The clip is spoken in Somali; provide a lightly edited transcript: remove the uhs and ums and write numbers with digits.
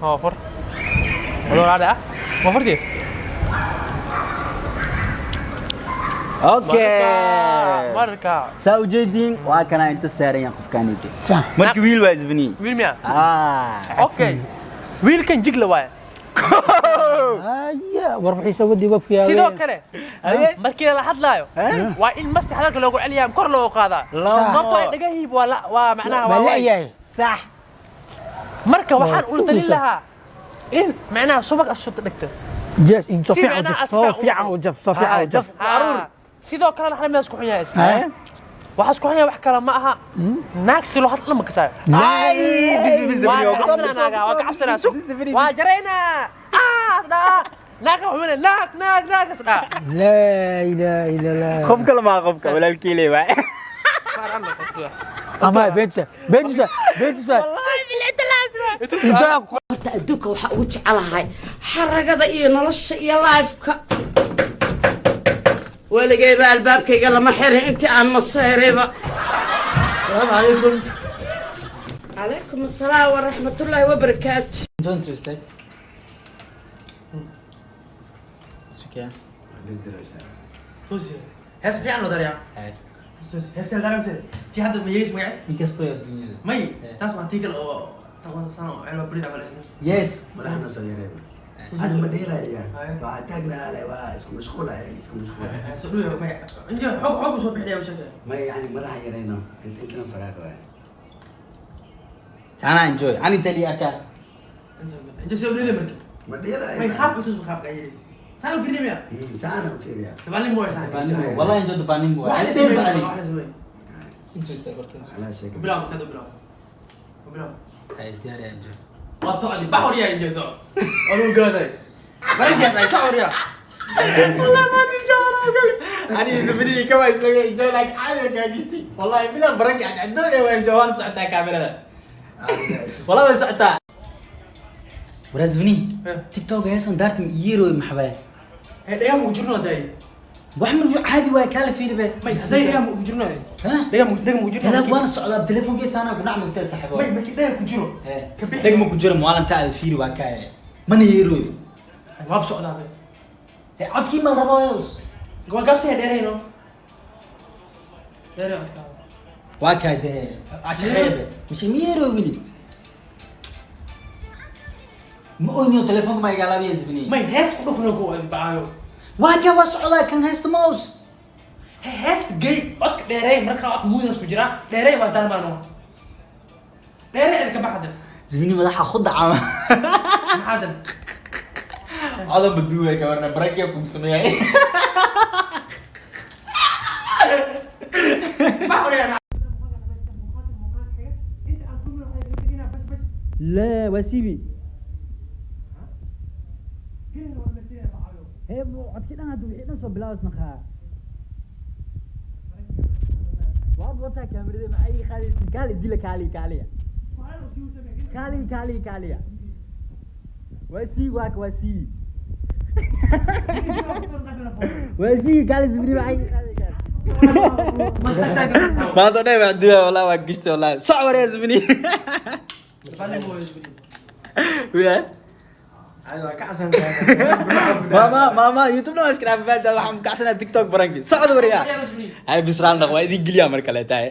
Oo fur. Adoo raali ah. Ma furti? Okay. Marka Saa ujeediin, waa kana inta saaran yahay qofkaaniti. Sax. Marka wiil waa isbini. Wiil miya? Ah. Okay. Wiilkan jigla waaye. Haya, war wixiisa wadi wabkiyaa. Sidoo kale markii la hadlaayo waa in masti hadalka loogu celiyaa, kor loogu qaadaa, sababtoo ay dhagahiib waa waa macnaha waa waa la'yahay. Sax. Marka waxaan Waa ula talin sugaysaa. lahaa in macnaha subag ashubta dhigta. Yes, in soo Si fiican u macnaha jaf, soo asfiican u fiican u jaf, soo fiican u jaf. Aruur. Sidoo kalena hal meel isku xun yahay isna. Haya. Waxaa isku xun yahay, wax kale ma aha, naag si loo hadla ma kasaayo. Ay, bis bis. Waa ka cabsanaa naaga, waa ka cabsanaa. Sug, waa jaraynaa, asdhaa naagka wuxuu leeyahay naag naag naag asdhaa. Laa ilaaha illa Allah. Qof kale maa, qofka walaalkii leey waay. Ama beentisa, beentisa, beentisa. Intaa Horta adduunka waxaa ugu jecelahay xaragada iyo nolosha iyo life-ka. Weligayba albaabkayga lama xirin intii aan maseerayba. Asalaamu calaykum. Calaykum asalaam waraxmatullaahi wabarakaatu. Join soo istaag. Sukya. Toos hees fiican loo darayaa. Heestan daramse tii hadda ma yees magaceed? Inkastoo adduunyada. May, taas waa tii kale oo 10 sano cilma brid camal ahayd. Yes. Madaxna soo yareeba hadda ma dheelaya, waa taagnaa le, waa isku mashquulaya, isku mashquulaya. Soo dhuwe magac inta xoog xoog soo bixinaya u sheegay. Ma yani madaxa yarayno inta intana faraaq waay. Taana enjoy. Ani tali arkaa. Inta soo dheelay marka. Ma dheelaya. May qaabka tus, qaabka ayay saan u fiirnaya. Saana u fiiriya. Dabaalin mooy saan. Dabaanimo. Wallahi enjoy dabaanimo. Wax la Ani sameeyo, tali. wax la sameeyo. Intuu istaag horta. Alaa sheega. Bilaw kada, bilaw bilaw. Ay, isdiyaar enjoy. Waa socdi baxor yaa injay soc anuu gaaday barankaas ay socor yaa. Ani isbini kama islaga enjoy like caadi ka gisti. Wallahi bila baranka caddo ee waa enjoy, waan socotaa kaamirada. Wallahi way socotaa. Waraasbini. TikTok heesan daartim iyero maxbaa. Ee dhagaa mugu jirno day. Wax ma caadi waay, kala fiiri be. May haday dhagaa mugu jirno. Ha? Dhagaa mugu, dhagaa mugu jirno. Hada waan socdaa, telefoonkiisa anaa ku dhac mugtay saaxiibo. May markii dhagaa ku jiro ka bixi. Dheg ma ku jiro maalinta aad fiiri waa kaa mana yeeroyo. Waab socdaa. Codkii ma rabaa? Waa gaabsiga, dheerayno, dheeray codkaada. Waa kaa dee shaqeebe mise ma yeeroyo weli, ma oyniyo, telefoonka ma igaalaabiya zibini. May hees ku dhufno ku bacaayo. Waa kaa, waa socdaa kan haysta mouse. Heesta gey, codka dheeray, markaa cod muudaas ku jira dheeray, waa dalmaano dheeray ad ka baxda. Zibini madaxa khudaca. Maxaa dan? Codan baduway ka warna barakiya kugu sameeyay. لا واسيبي هي codki dhan hadda wixii dhan soo bilaabas naqaa waad wataa kaamirada, maxay ii qaadaysin? Kaali dila, kaali kaaliya, kaali kaali kaaliya, waa sii, waa waa sii, waa sii, kaali zibri, maxay ii qaadaysaa maanta dhan baa duwa? Wallahi waa gishta, wallahi sac waree zibni. Ya mama mama YouTube na iska dhaafay, waxaan kacsanaa TikTok baranki socod wariya. Hay bisraan dhaq, waa idin geliyaa mar kale tahay.